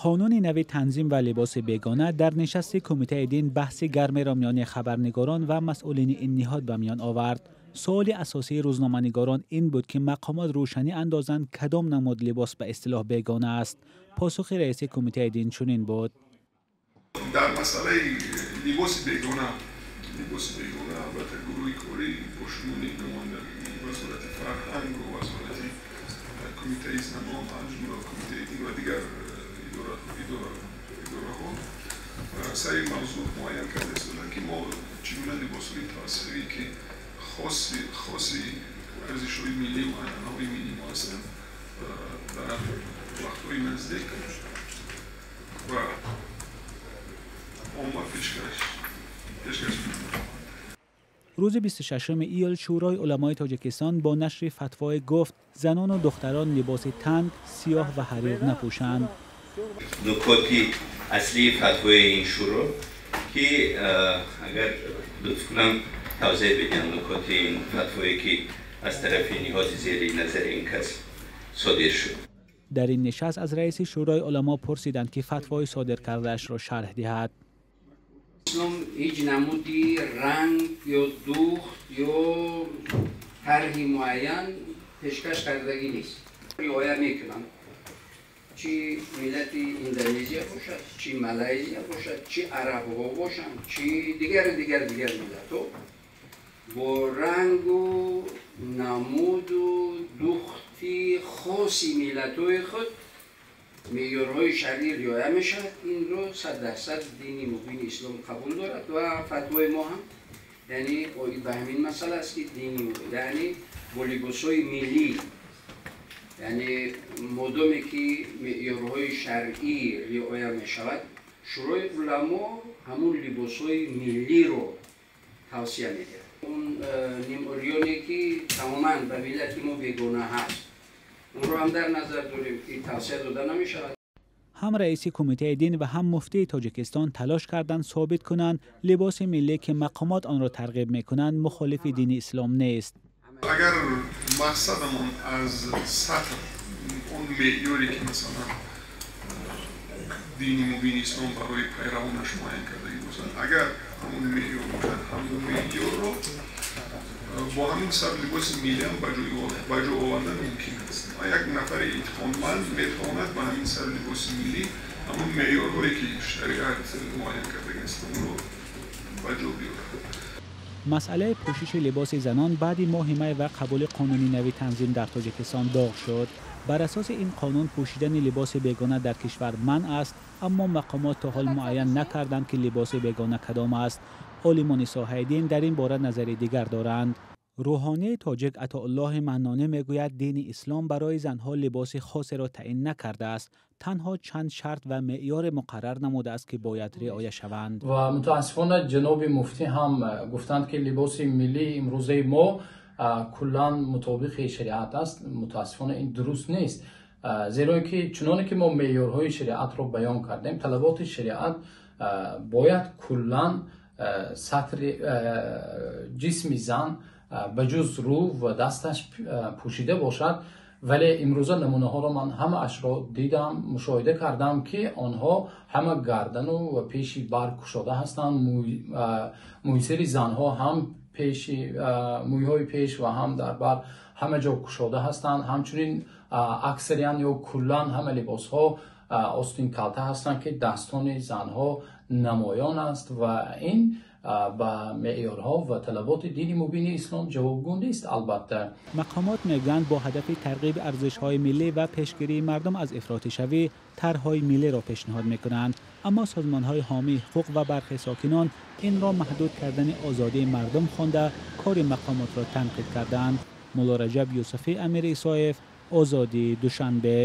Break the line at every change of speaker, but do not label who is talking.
Қонуни нави танзим ва либоси бегона дар нишасти кумитаи дин баҳси гармеро миёни хабарнигорон ва масъулини ин ниҳод ба миён овард. Суоли асосии рӯзноманигорон ин буд, ки мақомот рӯшанӣ андозанд, кадом намуд либос ба истилоҳ бегона аст. Посухи раиси кумитаи дин чунин буд.
Дар масъалаи либоси бегона, албатта, гурӯҳи корӣ бо шумули намояндагии Вазорати фарҳангу вазорати кумитаи занон, аз ҷумла кумитаи дин ва дигар идораҳо сари ин мавзӯъ муайян карда истоданд, ки мо чӣ гуна либосҳои тавсиявӣ, ки хоси арзишҳои миллӣ ва анъанаҳои миллӣ мо ҳастанд, дар вақтҳои наздик ба омма пешкаш мекунем.
Рӯзи 26 июл Шӯрои уламои Тоҷикистон бо нашри фатвое гуфт, занону духтарон либоси танг, сиёҳ ва ҳарир напӯшанд.
Нукоти аслии фатвои ин шӯро, ки агар лутф кунам, тавзеҳ бидиҳам нукоти ин фатвое, ки аз тарафи ниҳоди зери назари ин кас содир шуд.
Дар ин нишаст аз раиси Шӯрои уламо пурсиданд, ки фатвои содир кардаашро шарҳ диҳад.
Ислом ҳеҷ намуди ранг ё духт ё тарҳи муайян пешкаш кардагӣ нест. Риоя мекунанд, чӣ миллати Индонезия бошад, чӣ Малайзия бошад, чӣ арабҳо бошанд, чӣ дигару дигар дигар миллатҳо, бо рангу намуду духти хоси миллатҳои худ меъёрҳои шаръӣ риоя мешавад. Инро 100% дини мубини ислом қабул дорад ва фатвои мо ҳам, яъне, оид ба ҳамин масъала аст, ки дини, яъне, бо либосҳои миллӣ, яъне, модоме ки меъёрҳои шаръӣ риоя мешавад, Шӯрои уламо ҳамун либосҳои миллиро тавсия медиҳад. Он нимурёне, ки тамоман ба миллати мо бегона ҳаст, онро ҳам дар назар дорем, ки тавсия дода намешавад.
Ҳам раиси кумитаи дин ва ҳам муфтии Тоҷикистон талош карданд собит кунанд, либоси миллӣ, ки мақомот онро тарғиб мекунанд, мухолифи дини ислом нест.
Агар мақсадамон аз сатр он меъёре, ки масалан дини мубини ислом барои пайравонаш муайян кардагӣ бошад, агар ҳамун меъёр бошад, ҳамун меъёрро бо ҳамин сар либоси миллиам ба ҷо овардан мумкин аст. Як нафари эътиқодманд метавонад ба ҳамин сар либоси миллӣ ҳамун меъёрҳое, ки шариат муайян кардагиаст, онро ба ҷо биёрад.
Масъалаи пӯшиши либоси занон баъди моҳи май ва қабули қонуни нави танзим дар Тоҷикистон доғ шуд. Бар асоси ин қонун пӯшидани либоси бегона дар кишвар манъ аст, аммо мақомот то ҳол муайян накарданд, ки либоси бегона кадом аст. Олимони соҳаи дин дар ин бора назари дигар доранд. Рӯҳонии тоҷик Атоуллоҳи Маннонӣ мегӯяд, дини ислом барои занҳо либоси хосеро таъин накардааст, танҳо чанд шарт ва меъёре муқаррар намудааст, ки бояд риоя шаванд.
Ва мутаассифона ҷаноби муфтӣ ҳам гуфтанд, ки либоси миллии имрӯзаи мо куллан мутобиқи шариат аст. Мутаассифона ин дуруст нест, зеро ки чуноне ки мо меъёрҳои шариатро баён кардем, талаботи шариат бояд куллан сатри ҷисми зан ба ҷуз рӯ ва дасташ пӯшида бошад. Вале имрӯза намунаҳоро ман ҳамаашро дидам, мушоҳида кардам, ки онҳо ҳама гардану ва пеши бар кушода ҳастанд. Мӯйсари занҳо ҳам пеши мӯйҳои пеш ва ҳам дар бар ҳама ҷо кушода ҳастанд. Ҳамчунин аксариян ё куллан ҳама либосҳо остинкалта ҳастанд, ки дастони занҳо намоён аст, ва ин ба меъёрҳо ва талаботи дини мубини ислом ҷавобгӯ нест, албатта.
Мақомот мегӯянд, бо ҳадафи тарғиби арзишҳои миллӣ ва пешгирии мардум аз ифротишавӣ тарҳҳои миллиро пешниҳод мекунанд, аммо созмонҳои ҳомии ҳуқуқ ва бархе сокинон инро маҳдуд кардани озодии мардум хонда, кори мақомотро танқид карданд. Мулло Раҷаб Юсуфӣ, Амир Исоев, Озодӣ, Душанбе.